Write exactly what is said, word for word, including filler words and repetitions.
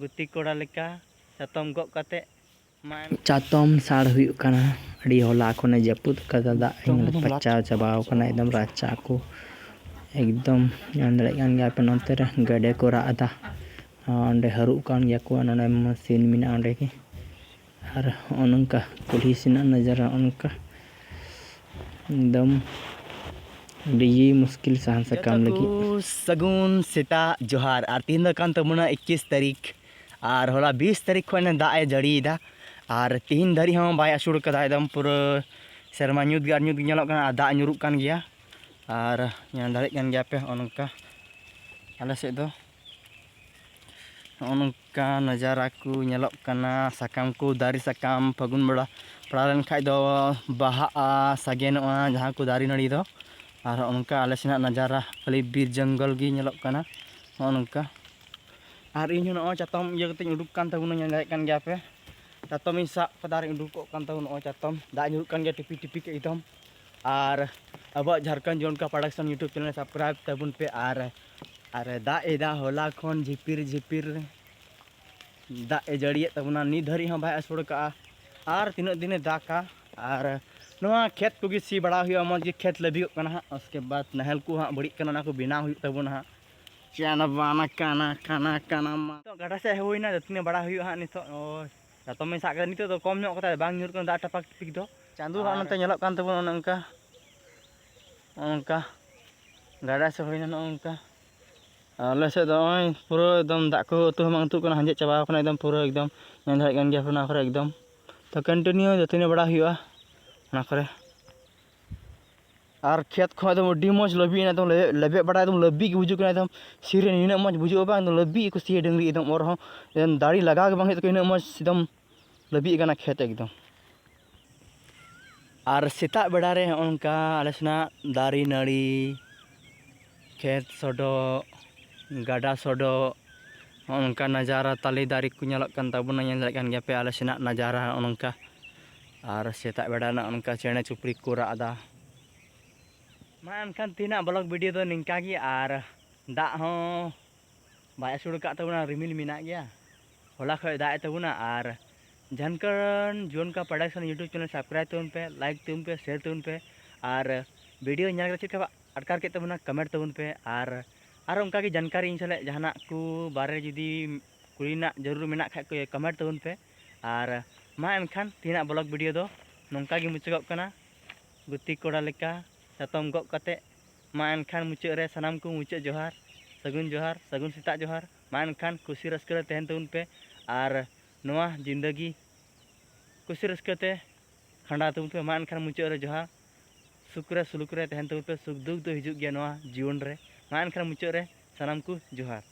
ᱜᱩᱛᱤ ᱠᱚᱲᱟ ᱞᱮᱠᱟ ᱪᱟᱛᱚᱢ ᱜᱚᱜ ᱠᱟᱛᱮ ᱢᱟ ᱪᱟᱛᱚᱢ ᱥᱟᱲ ᱦᱩᱭᱩᱜ ᱠᱟᱱᱟ᱾ ᱟᱹᱰᱤ ᱦᱚᱞᱟ ᱠᱷᱚᱱᱮ ᱡᱟᱹᱯᱩᱫ ᱠᱟᱫᱟ, ᱫᱟᱜ ᱦᱤᱧ ᱯᱟᱪᱟᱣ ᱪᱟᱵᱟᱣ ᱠᱟᱱᱟ, ᱮᱠᱫᱚᱢ ᱨᱟᱪᱟ ᱠᱚ ᱮᱠᱫᱚᱢ᱾ ᱧᱮᱞ ᱫᱟᱲᱮᱭᱟᱜ ᱠᱟᱱ ᱜᱮᱭᱟ ᱯᱮ, ᱱᱚᱛᱮ ᱨᱮ ᱜᱮᱰᱮ ᱠᱚ ᱨᱟᱜ ᱮᱫᱟ᱾ ᱚᱸᱰᱮ ᱦᱟᱹᱨᱩᱵ ᱠᱟᱱ ᱜᱮᱭᱟ ᱠᱚ, ᱱᱚᱰᱮ ᱢᱮᱥᱤᱱ ᱢᱮᱱᱟᱜᱼᱟ ᱚᱸᱰᱮ ᱜᱮ᱾ ᱟᱨ ᱦᱚᱸᱜᱼᱚ ᱱᱚᱝᱠᱟ ᱠᱩᱞᱦᱤ ᱥᱮᱱᱟᱜ ᱱᱟᱡᱟᱨᱟ ᱦᱚᱸᱜᱼᱚ ᱱᱚᱝᱠᱟ ᱮᱠᱫᱚᱢ ᱟᱹᱰᱤ ᱜᱮ ᱢᱩᱥᱠᱤᱞ ᱥᱟᱦᱟᱱ ᱥᱟᱠᱟᱢ ᱡᱚᱛᱚ ᱞᱟᱹᱜᱤᱫ᱾ ᱠᱚ ᱥᱟᱹᱜᱩᱱ ᱥᱮᱛᱟᱜ ᱡᱚᱦᱟᱨ᱾ ᱟᱨ ᱛᱤᱦᱤᱧ ᱫᱚ ᱠᱟᱱ ᱛᱟᱵᱚᱱᱟ ᱮᱠᱤᱥ ᱛᱟᱹᱨᱤᱠᱷ, ᱟᱨ ᱦᱚᱞᱟ ᱵᱤᱥ ᱛᱟᱹᱨᱤᱠᱷ ᱠᱷᱚᱱ ᱫᱟᱜ ᱮ ᱡᱟᱹᱲᱤᱭᱮᱫᱟ᱾ ᱟᱨ ᱛᱤᱦᱤᱧ ᱫᱷᱟᱹᱨᱤᱡ ᱦᱚᱸ ᱵᱟᱭ ᱟᱹᱥᱩᱲ ᱠᱟᱫᱟ, ᱮᱠᱫᱚᱢ ᱯᱩᱨᱟᱹ ᱥᱮᱨᱢᱟ ᱧᱩᱛ ᱜᱮ ᱟᱨ ᱧᱩᱛ ᱜᱮ ᱧᱮᱞᱚᱜ ᱠᱟᱱᱟ, ᱟᱨ ᱫᱟᱜ ᱧᱩᱨᱩᱜ ᱠᱟᱱ ᱜᱮᱭᱟ᱾ ᱟᱨ ᱧᱮᱞ ᱫᱟᱲᱮᱭᱟᱜ ᱠᱟᱱ ᱜᱮᱭᱟ ᱯᱮ, ᱦᱚᱸᱜᱼᱚ ᱱᱚᱝᱠᱟ ᱟᱞᱮ ᱥᱮᱫ ᱫᱚ ᱦᱚᱸᱜᱼᱚ ᱱᱚᱝᱠᱟ ᱱᱟᱡᱟᱨᱟ ᱠᱚ ᱧᱮᱞᱚᱜ ᱠᱟᱱᱟ᱾ ᱥᱟᱠᱟᱢ ᱠᱚ, ᱫᱟᱨᱮ ᱥᱟᱠᱟᱢ ᱯᱷᱟᱹᱜᱩᱱ ᱵᱮᱲᱟ ᱯᱟᱲᱟᱣ ᱞᱮᱱᱠᱷᱟᱡ ᱫᱚ ᱵᱟᱦᱟᱜᱼᱟ, ᱥᱟᱜᱮᱱᱚᱜᱼᱟ ᱡᱟᱦᱟᱸ ᱠᱚ ᱫᱟᱨᱮ ᱱᱟᱹᱲᱤ ᱫᱚ᱾ ᱟᱨ ᱦᱚᱸᱜᱼᱚ ᱱᱚᱝᱠᱟ ᱟᱞᱮ ᱥᱮᱱᱟᱜ ᱱᱟᱡᱟᱨᱟ ᱠᱷᱟᱹᱞᱤ ᱵᱤᱨ ᱡᱚᱝᱜᱚᱞ ᱜᱮ ᱧᱮᱞᱚᱜ ᱠᱟᱱᱟ ᱦᱚᱸᱜᱼᱚ ᱱᱚᱝᱠᱟ᱾ ᱟᱨ ᱤᱧ ᱦᱚᱸ ᱱᱚᱜᱼᱚᱭ ᱪᱟᱛᱚᱢ ᱤᱭᱟᱹ ᱠᱟᱛᱮᱧ ᱩᱰᱩᱠ ᱠᱟᱱ ᱛᱟᱵᱚᱱᱟ, ᱧᱮᱞ ᱫᱟᱲᱮᱭᱟᱜ ᱠᱟᱱ ᱜᱮᱭᱟ ᱯᱮ᱾ ᱪᱟᱛᱚᱢ ᱤᱧ ᱥᱟᱵ ᱠᱟᱫᱟ ᱟᱨ ᱤᱧ ᱩᱰᱩᱠᱚᱜ ᱠᱟᱱ ᱛᱟᱵᱚᱱᱟ᱾ ᱱᱚᱜᱼᱚᱭ ᱪᱟᱛᱚᱢ ᱫᱟᱜ ᱧᱩᱨᱩᱜ ᱠᱟᱱ ᱜᱮᱭᱟ ᱴᱤᱯᱤᱠ ᱴᱤᱯᱤᱠ ᱮᱠᱫᱚᱢ᱾ ᱟᱨ ᱟᱵᱚᱣᱟᱜ Jharkhand ᱡᱚᱱᱠᱟ production YouTube channel subscribe ᱛᱟᱵᱚᱱ ᱯᱮ᱾ ᱟᱨ ᱟᱨ ᱫᱟᱜ ᱮᱫᱟ ᱦᱚᱞᱟ ᱠᱷᱚᱱ ᱡᱷᱤᱯᱤᱨ ᱡᱷᱤᱯᱤᱨ ᱫᱟᱜ ᱮ ᱡᱟᱹᱲᱤᱭᱮᱫ ᱛᱟᱵᱚᱱᱟ, ᱱᱤᱛ ᱫᱷᱟᱹᱨᱤᱡ ᱦᱚᱸ ᱵᱟᱭ ᱟᱹᱥᱩᱲ ᱠᱟᱜᱼᱟ᱾ ᱟᱨ ᱛᱤᱱᱟᱹᱜ ᱫᱤᱱᱮ ᱫᱟᱜᱟ? ᱟᱨ ᱱᱚᱣᱟ ᱠᱷᱮᱛ ᱠᱚᱜᱮ ᱥᱤ ᱵᱟᱲᱟ ᱦᱩᱭᱩᱜᱼᱟ, ᱢᱚᱡᱽ ᱜᱮ ᱠᱷᱮᱛ ᱞᱟᱹᱵᱤᱜᱚᱜ ᱠᱟᱱᱟ ᱦᱟᱸᱜ᱾ ᱩᱥᱠᱮ ᱵᱟᱫᱽ ᱱᱟᱦᱮᱞ ᱠᱚ ᱦᱟᱸᱜ ᱵᱟᱹᱲᱤᱡ ᱠᱟᱱᱟ, ᱚᱱᱟ ᱠᱚ ᱵᱮᱱᱟᱣ ᱦᱩᱭᱩᱜ ᱛᱟᱵᱚᱱᱟ ᱦᱟᱸᱜ᱾ ᱪᱟᱱᱟ ᱵᱟᱱᱟ ᱠᱟᱱᱟ ᱠᱟᱱᱟ ᱠᱟᱱᱟ ᱢᱟ᱾ ᱱᱤᱛᱚᱜ ᱜᱟᱰᱟ ᱥᱮᱫ ᱦᱩᱭᱱᱟ, ᱫᱟᱹᱛᱟᱹᱱᱤ ᱵᱟᱲᱟ ᱦᱩᱭᱩᱜᱼᱟ ᱦᱟᱸᱜ ᱱᱤᱛᱚᱜ᱾ ᱳᱭ, ᱪᱟᱛᱚᱢ ᱤᱧ ᱥᱟᱵ ᱠᱟᱫᱟ, ᱱᱤᱛᱚᱜ ᱫᱚ ᱠᱚᱢ ᱧᱚᱜ ᱠᱟᱫᱟ, ᱵᱟᱝ ᱧᱩᱨ ᱠᱟᱱᱟ ᱫᱟᱜ ᱴᱟᱯᱟᱠ ᱴᱤᱯᱤᱠ ᱫᱚ᱾ ᱪᱟᱸᱫᱳ ᱦᱟᱸᱜ ᱟᱨ ᱱᱚᱛᱮ ᱧᱮᱞᱚᱜ ᱠᱟᱱ ᱛᱟᱵᱚᱱᱟ ᱚᱱᱮ ᱚᱱᱠᱟ, ᱚᱱᱠᱟ ᱜᱟᱰᱟ ᱥᱮᱫ ᱦᱩᱭᱱᱟ ᱱᱚᱜᱼᱚ ᱱᱚᱝᱠᱟ᱾ ᱟᱞᱮ ᱥᱮᱫ ᱫᱚ ᱱᱚᱜᱼᱚᱭ ᱯᱩᱨᱟᱹ ᱮᱠᱫᱚᱢ ᱫᱟᱜ ᱠᱚ ᱟᱹᱛᱩ ᱦᱚᱸ ᱵᱟᱝ ᱟᱹᱛᱩᱜ ᱠᱟᱱᱟ, ᱟᱸᱡᱮᱫ ᱪᱟᱵᱟᱣ ᱠᱟᱱᱟ ᱮᱠᱫᱚᱢ ᱯᱩᱨᱟᱹ ᱮᱠᱫᱚᱢ᱾ ᱧᱮᱞ ᱫᱟᱲᱮᱭᱟᱜ ᱠᱟᱱ ᱜᱮᱭᱟ ᱯᱮ ᱚᱱᱟ ᱠᱚᱨᱮ ᱮᱠᱫᱚᱢ᱾ ᱛᱚ continue ᱫᱟᱹᱛᱟᱹᱱᱤ ᱵᱟᱲᱟ ᱦᱩᱭᱩᱜᱼᱟ ᱚᱱᱟ ᱠᱚᱨᱮ᱾ ᱟᱨ ᱠᱷᱮᱛ ᱠᱚᱦᱚᱸ ᱮᱠᱫᱚᱢ ᱟᱹᱰᱤ ᱢᱚᱡᱽ ᱞᱟᱹᱵᱤᱫ ᱮᱱᱟ, ᱮᱠᱫᱚᱢ ᱞᱮᱵᱮᱫ, ᱞᱮᱵᱮᱫ ᱵᱟᱲᱟ ᱮᱠᱫᱚᱢ ᱞᱟᱹᱵᱤᱫ ᱜᱮ ᱵᱩᱡᱩᱜ ᱠᱟᱱᱟ ᱮᱠᱫᱚᱢ᱾ ᱥᱤ ᱨᱮ ᱱᱤᱱᱟᱹᱜ ᱢᱚᱡᱽ ᱵᱩᱡᱩᱜᱼᱟ ᱵᱟᱝ, ᱮᱠᱫᱚᱢ ᱞᱟᱹᱵᱤᱫ ᱜᱮᱠᱚ ᱥᱤᱭᱟ ᱰᱟᱹᱝᱨᱤ ᱮᱠᱫᱚᱢ, ᱚᱨ ᱦᱚᱸ ᱮᱠᱫᱚᱢ ᱫᱟᱲᱮ ᱞᱟᱜᱟᱣ ᱜᱮ ᱵᱟᱝ ᱦᱩᱭᱩᱜ ᱛᱟᱠᱚᱣᱟ, ᱤᱱᱟᱹᱜ ᱢᱚᱡᱽ ᱮᱠᱫᱚᱢ ᱞᱟᱹᱵᱤᱫ ᱟᱠᱟᱱᱟ ᱠᱷᱮᱛ ᱮᱠᱫᱚᱢ᱾ ᱟᱨ ᱥᱮᱛᱟᱜ ᱵᱮᱲᱟ ᱨᱮ ᱦᱚᱸᱜᱼᱚ ᱱᱚᱝᱠᱟ ᱟᱞᱮ ᱥᱮᱱᱟᱜ ᱫᱟᱨᱮ ᱱᱟᱹᱲᱤ, ᱠᱷᱮᱛ ᱥᱚᱰᱚᱜ, ᱜᱟᱰᱟ ᱥᱚᱰᱚᱜ, ᱦᱚᱸᱜᱼᱚ ᱱᱚᱝᱠᱟ ᱱᱟᱡᱟᱨᱟ, ᱛᱟᱞᱮ ᱫᱟᱨᱮ ᱠᱚ ᱧᱮᱞᱚᱜ ᱠᱟᱱ ᱛᱟᱵᱚᱱᱟ, ᱧᱮᱞ ᱫᱟᱲᱮᱭᱟᱜ ᱠᱟᱱ ᱜᱮᱭᱟ ᱯᱮ ᱟᱞᱮ ᱥᱮᱱᱟᱜ ᱱᱟᱡᱟᱨᱟ ᱦᱚᱸᱜᱼᱚ ᱱᱚᱝᱠᱟ᱾ ᱟᱨ ᱥᱮᱛᱟᱜ ᱵᱮᱲᱟ ᱨᱮᱱᱟᱜ ᱚᱱᱠᱟ ᱪᱮᱬᱮ ᱪᱩᱯᱲᱤ ᱠᱚ ᱨᱟᱜ ᱮᱫᱟ᱾ ᱢᱟ ᱮᱱᱠᱷᱟᱱ ᱛᱮᱦᱮᱧᱟᱜ vlog video ᱫᱚ ᱱᱤᱝᱠᱟ ᱜᱮ, ᱟᱨ ᱫᱟᱜ ᱦᱚᱸ ᱵᱟᱭ ᱟᱹᱥᱩᱲ ᱟᱠᱟᱫ ᱛᱟᱵᱚᱱᱟ, ᱨᱤᱢᱤᱞ ᱢᱮᱱᱟᱜ ᱜᱮᱭᱟ᱾ ᱦᱚᱞᱟ ᱠᱷᱚᱡ ᱫᱟᱜ ᱮᱫ ᱛᱟᱵᱚᱱᱟ᱾ ᱟᱨ ᱡᱷᱟᱱᱠᱷᱚᱸᱰ ᱡᱩᱣᱟᱹᱱ ᱠᱟ ᱯᱟᱲᱦᱟᱣ ᱥᱟᱱ YouTube channel subscribe ᱛᱟᱵᱚᱱ ᱯᱮ, like ᱛᱟᱵᱚᱱ ᱯᱮ, share ᱛᱟᱵᱚᱱ ᱯᱮ᱾ ᱟᱨ video ᱧᱮᱞ ᱠᱟᱛᱮ ᱪᱮᱫ ᱞᱮᱠᱟ ᱟᱴᱠᱟᱨ ᱠᱮᱫ ᱛᱟᱵᱚᱱᱟ comment ᱛᱟᱵᱚᱱ ᱯᱮ᱾ ᱟᱨ ᱟᱨ ᱚᱱᱠᱟ ᱜᱮ ᱡᱟᱱᱠᱟᱨᱤ ᱤᱧ ᱥᱟᱞᱟᱜ ᱡᱟᱦᱟᱱᱟᱜ ᱠᱚ ᱵᱟᱨᱮ ᱡᱩᱫᱤ ᱠᱩᱞᱤ ᱨᱮᱱᱟᱜ ᱡᱟᱹᱨᱩᱲ ᱢᱮᱱᱟᱜ ᱠᱷᱟᱡ ᱠᱚ comment ᱛᱟᱵᱚᱱ ᱯᱮ᱾ ᱟᱨ ᱢᱟ ᱮᱱᱠᱷᱟᱱ ᱛᱮᱦᱮᱧᱟᱜ vlog video ᱫᱚ ᱱᱚᱝᱠᱟ ᱜᱮ ᱢᱩᱪᱟᱹᱫᱚᱜ ᱠᱟᱱᱟ᱾ ᱜᱩᱛᱤ ᱠᱚᱲᱟ ᱞᱮᱠᱟ ᱪᱟᱛᱚᱢ ᱜᱚᱜ ᱠᱟᱛᱮ᱾ ᱢᱟ ᱮᱱᱠᱷᱟᱱ ᱢᱩᱪᱟᱹᱫ ᱨᱮ ᱥᱟᱱᱟᱢ ᱠᱚ ᱢᱩᱪᱟᱹᱫ ᱡᱚᱦᱟᱨ, ᱥᱟᱹᱜᱩᱱ ᱡᱚᱦᱟᱨ, ᱥᱟᱹᱜᱩᱱ ᱥᱮᱛᱟᱜ ᱡᱚᱦᱟᱨ᱾ ᱢᱟ ᱮᱱᱠᱷᱟᱱ ᱠᱩᱥᱤ ᱨᱟᱹᱥᱠᱟᱹ ᱨᱮ ᱛᱟᱦᱮᱱ ᱛᱟᱵᱚᱱ ᱯᱮ᱾ ᱟᱨ ᱱᱚᱣᱟ ᱡᱤᱱᱫᱟᱹᱜᱤ ᱠᱩᱥᱤ ᱨᱟᱹᱥᱠᱟᱹ ᱛᱮ ᱠᱷᱟᱸᱰᱟᱣ ᱛᱟᱵᱚᱱ ᱯᱮ᱾ ᱢᱟ ᱮᱱᱠᱷᱟᱱ ᱢᱩᱪᱟᱹᱫ ᱨᱮ ᱡᱚᱦᱟᱨ, ᱥᱩᱠ ᱨᱮ ᱥᱩᱞᱩᱠ ᱨᱮ ᱛᱟᱦᱮᱱ ᱛᱟᱵᱚᱱ ᱯᱮ᱾ ᱥᱩᱠ ᱫᱩᱠ ᱫᱚ ᱦᱤᱡᱩᱜ ᱜᱮᱭᱟ ᱱᱚᱣᱟ ᱡᱤᱭᱚᱱ ᱨᱮ᱾ ᱢᱟ ᱮᱱᱠᱷᱟᱱ ᱢᱩᱪᱟᱹᱫ ᱨᱮ ᱥᱟᱱᱟᱢ ᱠᱚ ᱡᱚᱦᱟᱨ᱾